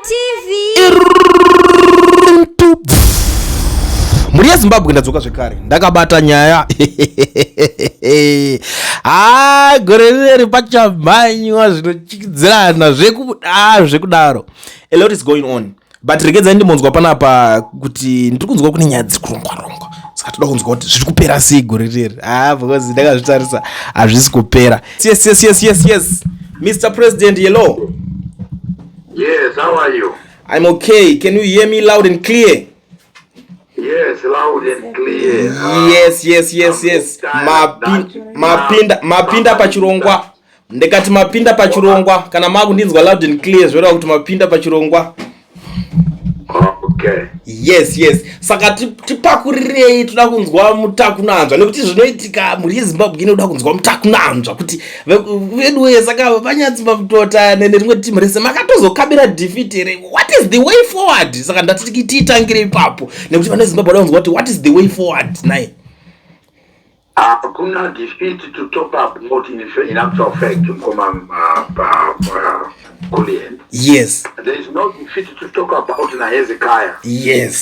TV. Mhuri yeZimbabwe, ndadzoka zvekare ndakabata nyaya. Ha, gore rineri pachamhanywa zvinochidzirana zvekudaro. A lot is going on, but regedzai ndimbonzwa panapa kuti ndiri kunzwa kune nyaya dziri kurongwa rongwa, saka toda kunzwa kuti zviri kupera sei gore rineri. Ah, because ndakazvitarisa, hazvisi kupera. Yes, Mr President, hello. Yes, how are you? I'm okay. Can you hear me loud and clear? Yes, loud and clear. Yes. Mapinda pachirongwa. Ndikati mapinda pachirongwa, kana makundinzwa loud and clear, zvoreva kuti mapinda pachirongwa. Okay. Yes, saka tipakurirei, toda kunzwa mutakunanzva nekuti zvinoitika, mhuri yeZimbabwe inoda kunzwa mutakunanzva kuti veduwe, saka vanyatsimba mutota nerimwe timu rese makatozokabira defeat here? What is the way forward? Saka ndati tiitangire ipapo nekuti vana veZimbabwe vada kunzwa kuti what is the way forward nai. Hakuna defeat to talk about in actual fact, Mkoma Kulian. There is no defeat to talk about naHezekiah.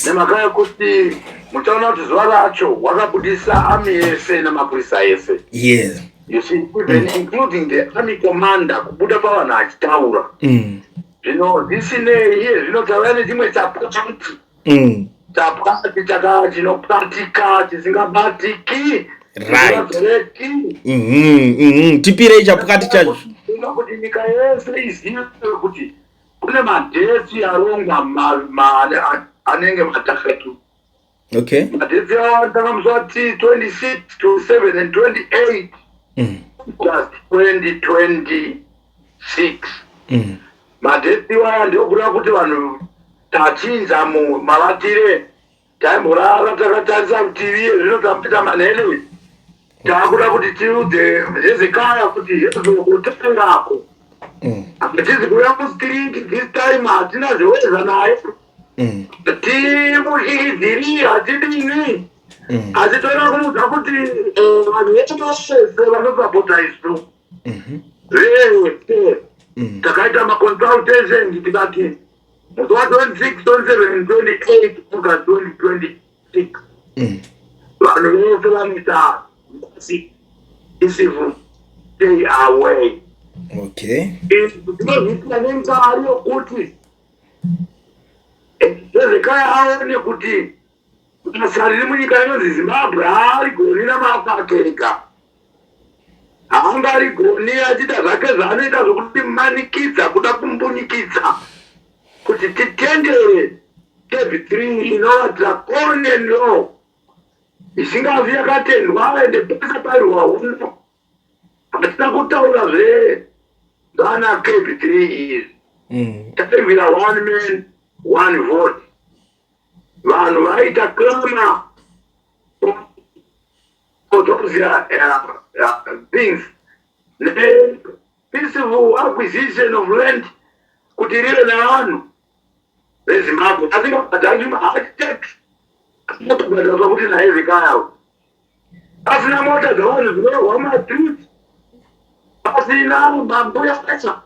Nemhaka yekuti muchaona kuti zuva racho wakabudisa army yese nemapurisa ese. You see, even including the army commander kubuda pavanhu achitaura. Zvino zvisinei, iye zvino tauya nechimwe chapati. Chapati chaka chinopatika chisingabatiki. Chisingadoreki. Tipirei chapukati chacho. Inoda kuti nyika yese izive kuti kune madates arongwa anenge 3. Madates awo musi wati 26, 27 and 28 August 2026. Madates iwaya ndokureva kuti vanhu tachinja mavatire. Taimborara takatarisa TV, zvino tamboita manhene. Taakuda kuti tiudze Hezekaya kuti hezokutangako hatizi kuuya mustreet this time, hatina zveweza naye. Timuhiridziri hatidini, asi toda kumuudza kuti vanhu vedu vese vanosapota isu vese takaita maconsultation tikati musi wa26, 27 and 28 August 2026 vanhu vese vanoita peaceful stay away. Izvi tinozviita nengari yokuti Hezekaya aone kuti basa riri munyika inonzi Zimbabwe haarigoni namaoko ake ega, haangarigoni achiita zvake zvaanoita zvokuti manikidza kuda kumbunyikidza kuti titendere CAB 3 inova draconian law isingafi yakatendwa. Ende pese pairwa hondo hatina kutaura zvevana CAB 3 izvi. Tairwira one man, one vote. Vanhu vaita clamour for those things, peaceful acquisition of land kuti rive nevanhu veZimbabwe asingabhadhari hard tax, anotobhadhariswa kuti naHezekaya pasina mota dzavanhu dzinorwa mumastreet, pasina mambuya acha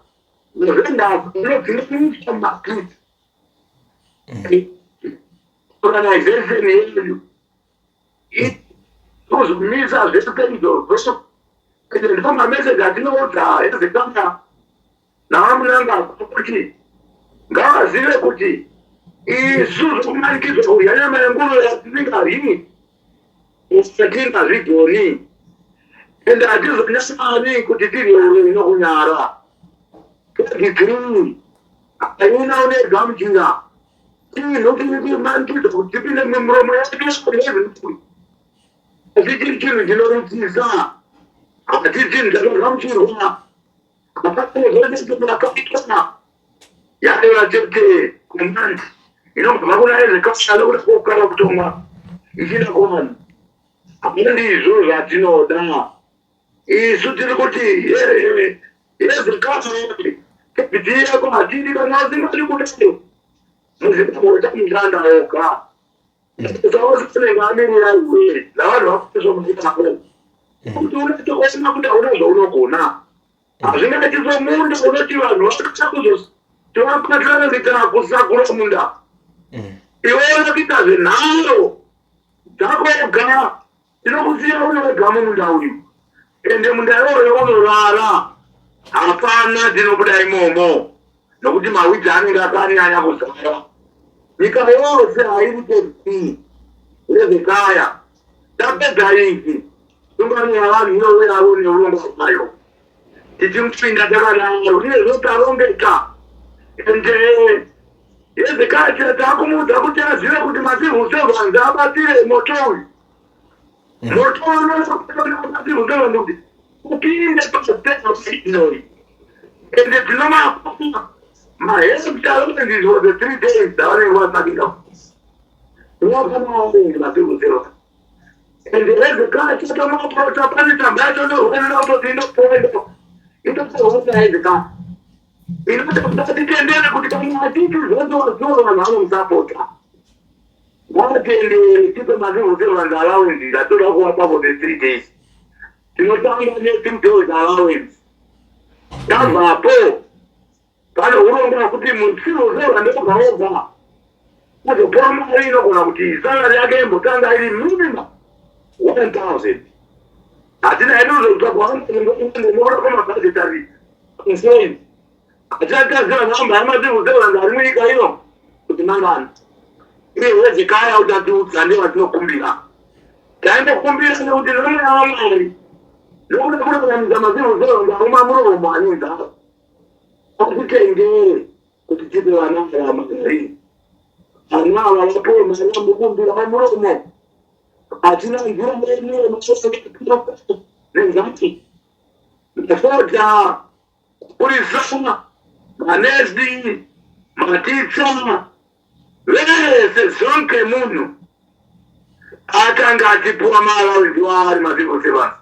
vendors anodzinganiswa mumastreet. Organization yedu kuzomisa zvese izvozvo. Ende ndo mameseji atinoudza Hezekaya naVaMnangagwa kuti ngavazive kuti isu zvokumanikidzwa kudya nyama yenguruve yatisingaryi hatingazvigoni, ende hatizonyarani kuti tirye uroyi nokunyara. CAB 3 haina unoigamuchira. Chinhu chiri kumanikidzwa kuti tipinde mumuromo yedu yeZimbabwe asi chiri chinhu chinorutsisa, hati chinhu chakagamuchirwa. Hapana yaiva chete command inobva kuna Hezekaya nokuda kwokukara kutonga ichienda kuvanhu. Handizvo zvatinoda isu. Tiri kuti Hezekaya, CAB yako hatidi. Kana usingadi kudaro, muZimbabwe tamushanda oga saosinenge amirira iwe navanhu vakuzomuitako kuti unatoona kuti hauna zvaunogona. Hazvingaiti somunda unoti vanhu vakuda. Tovapatana kuita kusakura munda. Iwe unokuita zvenharo dzako woga, tinokusiya uri wega mumunda uyu, ende munda iwoyo unorara, hapana tinobuda imomo nokuti mawidzi anenge akanyanya kuzara. Nyika yose hairi kei Hezekaya. Tapedza izvi, sungano yavanhu inouyawo neurongwa hwayo, tichimupinda takadaro. Iye zvino tarongeka, ende Hezekaya taakumuudza kuti azive kuti macivil servants abatire moto uyu. Moto uyu unoda kuti upinde painoi, ende tinomapa mahealth challenges for the 3 days dzavanenge vasakika wakamawarengi macivil servants. Ende Hezekaya chatomaprota pane tsamba yacho ndorwanira kutoti indopoenda indopoenda. Hezekaya inoda titendere kuti kana achiti zvose wazivo, vanhu vanomusapota, ngatendere tipe macivil servants allowance ndatoda kuvapa for the 3 days. Tinotanga ne3 days allowance. Tabvapo, pane urongwa kuti mucivil servant oga oga azopuwa mari inogona kuti salary yake imbotanga iri minimum 1000. Hatina hedu zokutsvagwa nokuda kwemabudgetary constraints. Hatichataziva nhamba yamacivil servant ari munyika ino kuti mangani. Iye Hezekaya uchatiudza ndevatinokumbira. Taindokumbira nekuti nomweya waMwari, nokuda kuraramisa macivil servant auma muromo ane nzara, atitendere kuti tipe vana ava mari. Vana ava vapuwe mari vamukumbira pamuromo. Hatina nzira yedu nenzati masoja, mapurisa, manesi, maticha, vese, zonke munhu akanga achipuwa maallowance waari macivil servants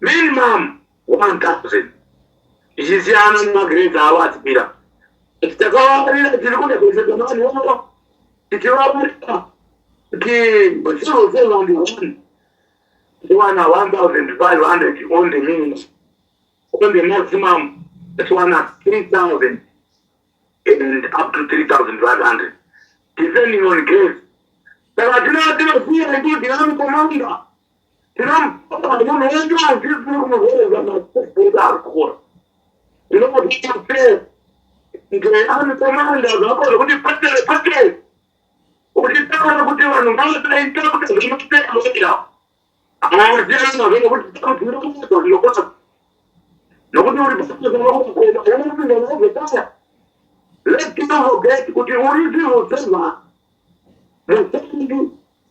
minimum 1000, zvichisiyana nemagrades avo achipira. Takavarira, tiri kunegotiate navanhu ivavo, tichivavarira kuti civil servant one tiwana 1500 on the minimum, on the maximum tiwana 3000 and up to 3500 depending on grades. Saka tinosiya including army commander, tinomupa munhu wedu azvisiri kumuvereza maseketa ari kukura. Tinomupa ngearmy commander zvako zvekuti patere patere uchitaura kuti vanhu ngavasaita kuti zvinoteera haasiyana nazvo, nekuti zvinokona nokuti uri unopinda naezekaya. Let's not forget kuti uri civil servant, mushandi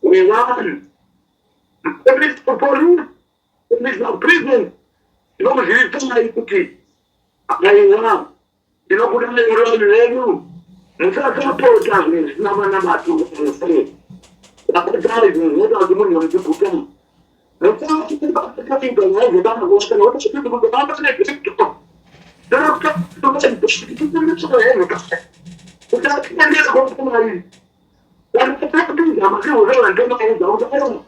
wevanhu. Police, prison, tinokuzivisai kuti aiwa, tinokudai muri vanhu vedu. Musasapota zvinhu zvisina manamatu muse. Sapotai zvinhu zvinoita kuti munhu muchiguta. Musaita nyaya dzekana kuvatana kuti kuti atitendere kupa mari. Vanopinda macivil servant, tomaudza kuti aiwa,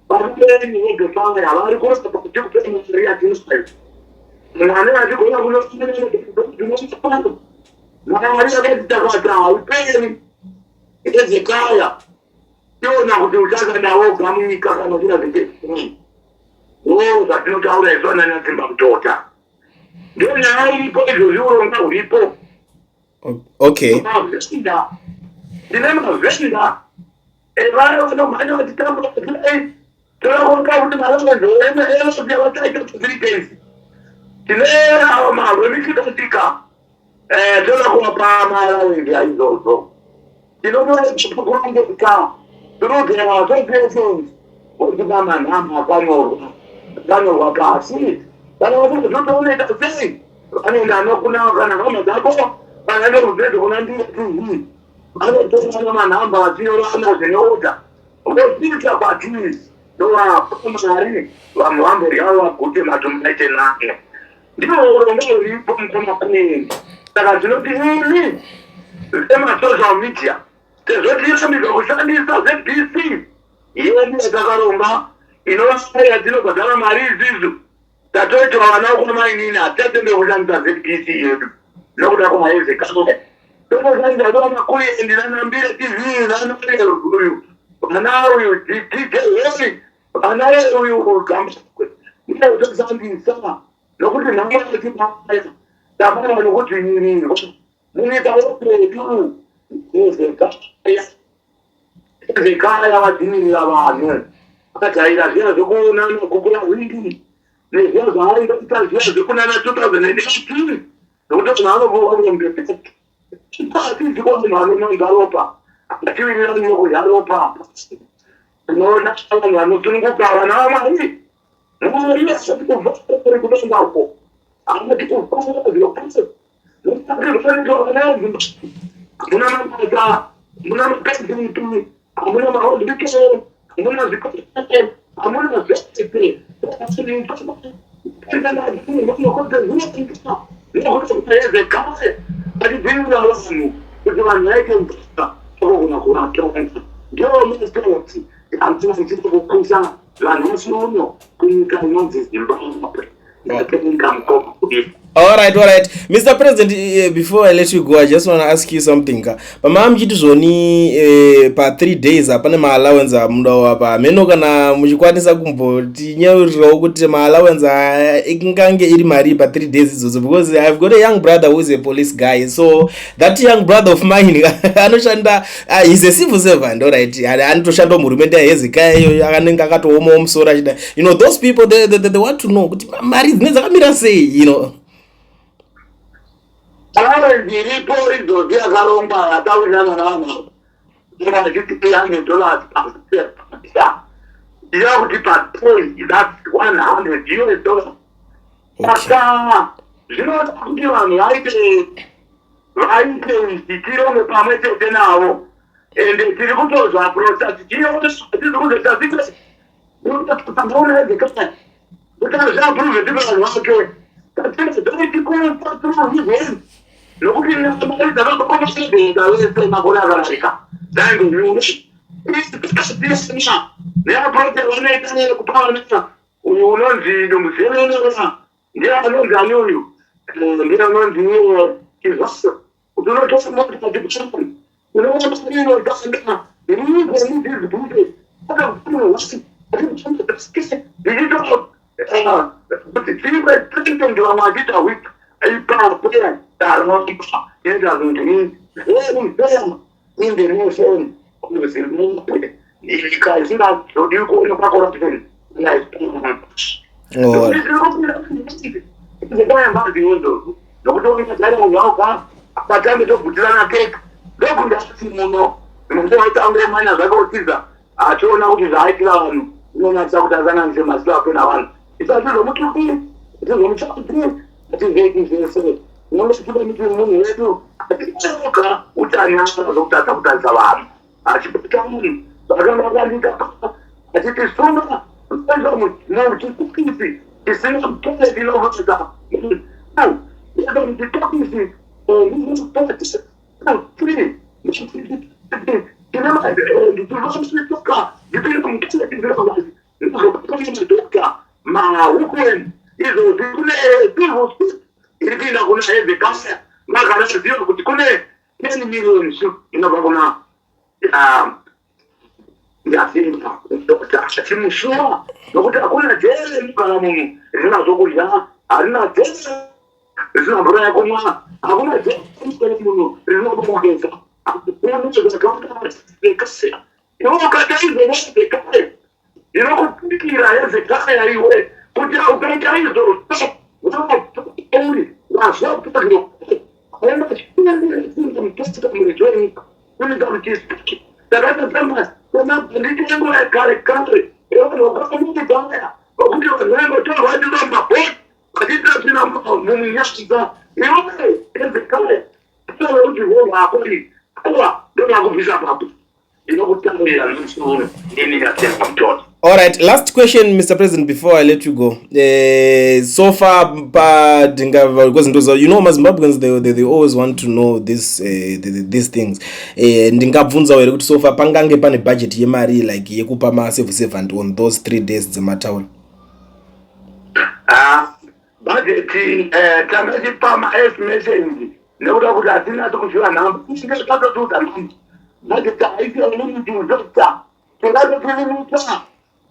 varume vegefaya vari kurapa kuti kupe mari yatinayo. Mwana achigona kuno mari yakati takata hauperi. Hezekaya, tiona kuti uchasanda woga munyika kana uchida zvechei. O zvatinotaura isu ananyatsimba kutota, ndio nyaya iripo izvozvi, urongwa huripo. Mavhenda, tine mavhenda evaya vanomhanya vachitambura kudai, torakonga kuti malavendho yavataita 3 days. Tine avo vemishikashika, toda kuvapa maallowance aizvozvo. Tinotokurongeka through their associations, votipa manhamba akanyorwa pasi. Kana vakuti zvotooneka sei, vanoenda nokuna kana hama dzako, kana neruzevho kuna Ndiyo TV, vanotorana manhamba vachinyorana zvine order, vosvika kwatiri, tovapa mari, vanhu vamborya vagute matumbu aite nane. Ndiwo urongwa huripo, mukoma Queen. Saka zvinoti imi vemasocial media, sezvo tichirambidzwa kushandisa ZBC yedu yatakaronga, inova yatinobhadhara mari izvizvo, tatoitwa vana vokwamainini, hatichatende kushandisa ZBC yedu nokuda kwaHezekaya. Tokosaidadona kuyendi nanambire TV nanare uyu vana uyu DJ Heri vana uyu Gambakwe ndinotoshandisa nokuti nhamo yatinayo tafana nokudzvinyirirwa munyika yekwedu. Hezekaya, Hezekaya vadzivirira vanhu akajaira zviya zvekuonana Gukurahundi nezviya zvaaindoita zviya zvekunana 2018, nokuti vanhu vanovoaombe atiziko vanhu vanonanza ropa, atiwirirani nokudya ropa. Tinoona vanhu vanosununguka, vana vaMwari. Mwari asati kubva uri kudenga uko anoti kufara zvirokwazvo hamuna mabasa, hamuna mapeziti, hamuna mahospital, hamuna zvikoro, hamuna zvese. Hezekaya achidzivirira vanhu kuti vanhu vaite mvura tokogona kuvatonga. Ndiwo masoti atinachida kukusa vanhu uno kunyika inonzi Zimbabwe. Ndatenga mukoko. All right. Mr. President, before I let you go, I just want to ask you something. Pamava muchiti zvoni pa 3 days hapane maallowance amudawo apa. Meno kana muchikwanisa kumbotinyaurirawo kuti maallowance aya ingange iri mari pa 3 days idzodzo, because I've got a young brother who is a police guy. So that young brother of mine anoshanda, he's a civil servant, all right. Anotoshandawo muhurumende yaHezekiah iyoyo, akanenge akatoomawo musoro achida. Those people, they want to know kuti mari dzinenge dzakamira sei. Allowance iripo idzodzo yakarongwa yatawirirana navanhu ava achiti $300 iya kuti paday, that's $100 US. Saka zvinoda kuti vanhu vaite izvi, tironge pamwe chete navo, ende tiri kutozvaapproacha tichiona tiri kuzoita secret kuti Hezekaya kuti azviapprove tipe vanhu vake tatinozoitikupa through his hands, nokuti mari dzakabva kumapresidenta vese makore akadarika dzaingonyura isiyana neapproach yavanoita nekupa vana. Uyu unonzi Dombuzevenera ndiye anonzi ani uyu? Ndiye anonzi iye Chivayo, kuti unotora mota achikushanda unoona mari inotanda iriizvonizvizibhute ndichito kuti tive president vamwe achiita week ipapo taromba inoita zvinhu zviri very fair in the nation of Zimbabwe, nyika isingazodiwi kuonekwa corruption. Zekaembaziyozo nokuti ungajaira munhu wauka patambe tobvutirana keke ndokunge asi muno munhu waitangomanya zvake utiza achiona kuti zvaaitira vanhu unonatsa kuti asanganise mazito ake navanhu. Isu hatizomutuki, hatizomutsvaki, hatizoiti zvese. Unongotuka miti munhu wedu atiuka utanyara zvokutadza kutarisa vanhu achibata munhu vakanga vakandika achiti sunga muchitokisi chisina toilet inovaka muchitokisi three ndichifambisitoka ndipinde mutoilet ndinozobatwa mahukueni izvozvi. Kune civil suit iri kuenda kuna Hezekaya, magara aziva kuti kune 10 million suit inobva kuna Yasimba Dr achimushuwa, nokuti hakuna jere rinogara munhu risina zvokudya, harina jere risina mvura yekumwa, hakuna jere rinogara munhu risina kumugeza. Hakuna zvakawanda. Iwe ukaita izvozvo, Hezekaya, ndinokupikira, Hezekaya, iwe kuti ukaita izvozvo uri wazvapagiro muridzi wenyika kunyika muchisiki takaita semabhanditi enguva yekare kare evanhu vakamuudaya vokuti vanhu vaingotorwa vachiita mumabhoti vachiita tsvina munyanza. Iwe Hezekaya, kuti hwako aiwa ndonakubvisa papo ndinokutaurira nhasi uno ndini Nyatemba Mutoti. All right, last question, Mr. President, before I let you go. So far, pa dinga because ndoza, Zimbabweans, they always want to know this these things. Ndingabvunza here kuti so far pangange pane budget yemari like yekupa ma civil servant on those 3 days dzemataura? Ah, budget tanga chipa ma-estimations. Nekuda kuti hatinatsi kuziva nhamba, tinenge tatotiudza nhamba. Ngati taita limit investor, tingati tilimita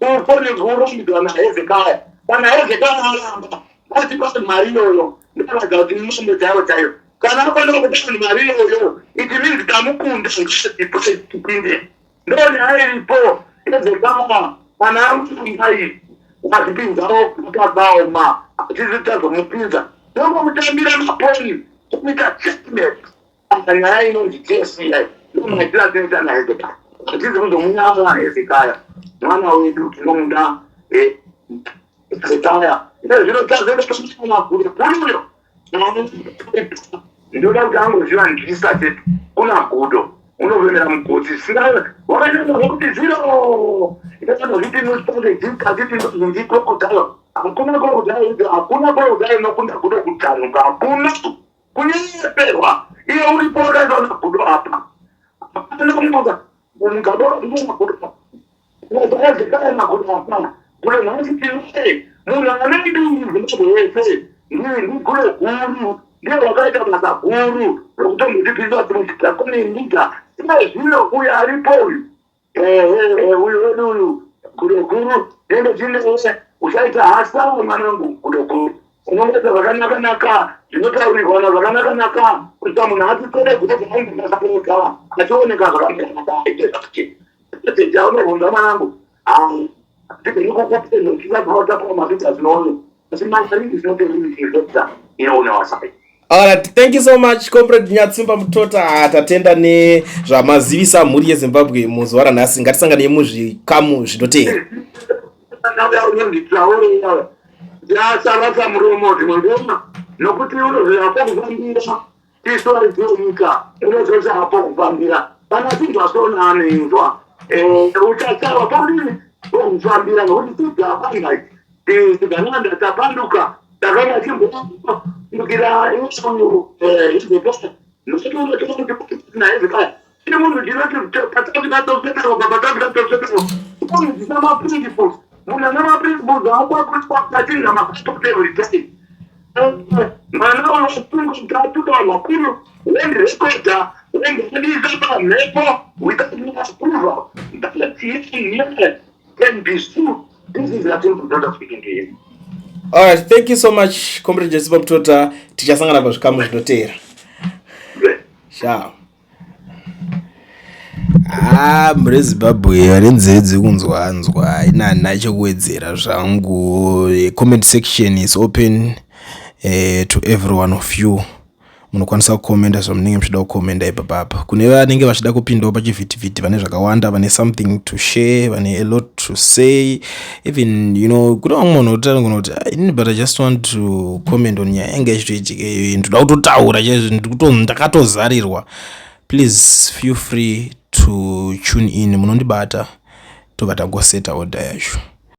ufone kurambidzwa naHezekaya. Kana Hezekaya aramba, ngatipa mari iyoyo, ndoratidza kuti mambo chaivo chaivo. Kana akwanisa kupa mari iyoyo, it means tamukunda, ngatipe tipinde. Ndonyaya iripo. Hezekaya kana aramba iyi, wazvipinzawo pakaoma, hatisi tazomupinza, tongomutambira maponi, tomuita checkmate. Apa nyaya inonzi chess iya, ndomaitira atinoita naHezekaya. Hatisi kuzomunyama Hezekaya, mwana wedu, tinomuda Hezekaya. Zvino tazoenda tomuona gudo uyo. Ndoda kuti angoziva ndisa chete, kuna gudo unovemera mugotsi wakanyanya zvokuti zero inotanozviti inostange ndozvinzi crocodile. Hakuna crocodile, hakuna crocodile inokunda gudo kutanuka, hakuna. Kunyeperwa iye uripo wakaita gudo apa, hapana kumoka mugabo magudo Hezekaya, magudo hapana. Gudo nhasi tinoe munhu ane mbiri Zimbabwe yese ndigudo guru, ndiye wakaita basa guru rokutombotipinza muchidhakoni nyika. Iye zvino uyu aripo uyu, uyu wedu uyu, gudo guru, nenge chine usaita hasa mwanangu. Gudo guru, unongoita zvakanaka-naka, zvinotaurirwana zvakanaka-naka, kusvika munhu atitsere gudo zvaange achioneka zvakanaka-naka, aite zvake. Chaunobvunza mwanangu, hatigoni kukupendochivautaura mafigures noyo, asi mari is not a limiting factor on our side. Alright, thank you so much, Comrade Nyatsimba Mutota. Tatenda nezvamazivisa mhuri yeZimbabwe muzuva ranhasi. Ngatisanganei muzvikamu zvinoteera. Yasarasa muromo dzimwe ngoma, nokuti unozoyapo kufambira tisu aridzionyika, unozozapo kufambira kana chinzwa sona anoinzwa uchasarwa podini pokufambira, nokuti tidhapanga tigananda tapanduka, takanga chimbopandukira uyu Hezekaya, nokuti unotoona kuti naHezekaya ine munhu chinoti patautikatosvetero, papatakatosvetero unzisa maprinciples. Munhu ane maprinciples aakwakuachinja mapassport every day. Mwana uyo atuka makuru, wendirekodha, wendidisa pamhepo without no approval, that man can be sued. This is Latin Mutota speaking to him. Alright, thank you so much, Comrade Nyatsimba Mutota. Tichasangana pazvikamu zvinoteera. Ciao. Ah, mhuri yeZimbabwe, vane nzeve dzekunzwanzwa, inana chekuwedzera zvangu. Comment section is open to every one of you. Munokwanisa kukomenda zvamunenge muchida kukomenda ipapapa. Kune vanenge vachida kupindawo pachivhitivhiti, vane zvakawanda, vane something to share, vane a lot to say, even kune vamwe vanhu votaura kuti, "Inini, but I just want to comment on nyaya yanga ichitoitika iyoyi, ndoda kutotaura chaizvo, ndakatozarirwa," please feel free to tune in. Munondibata, tobva tangoseta order yacho.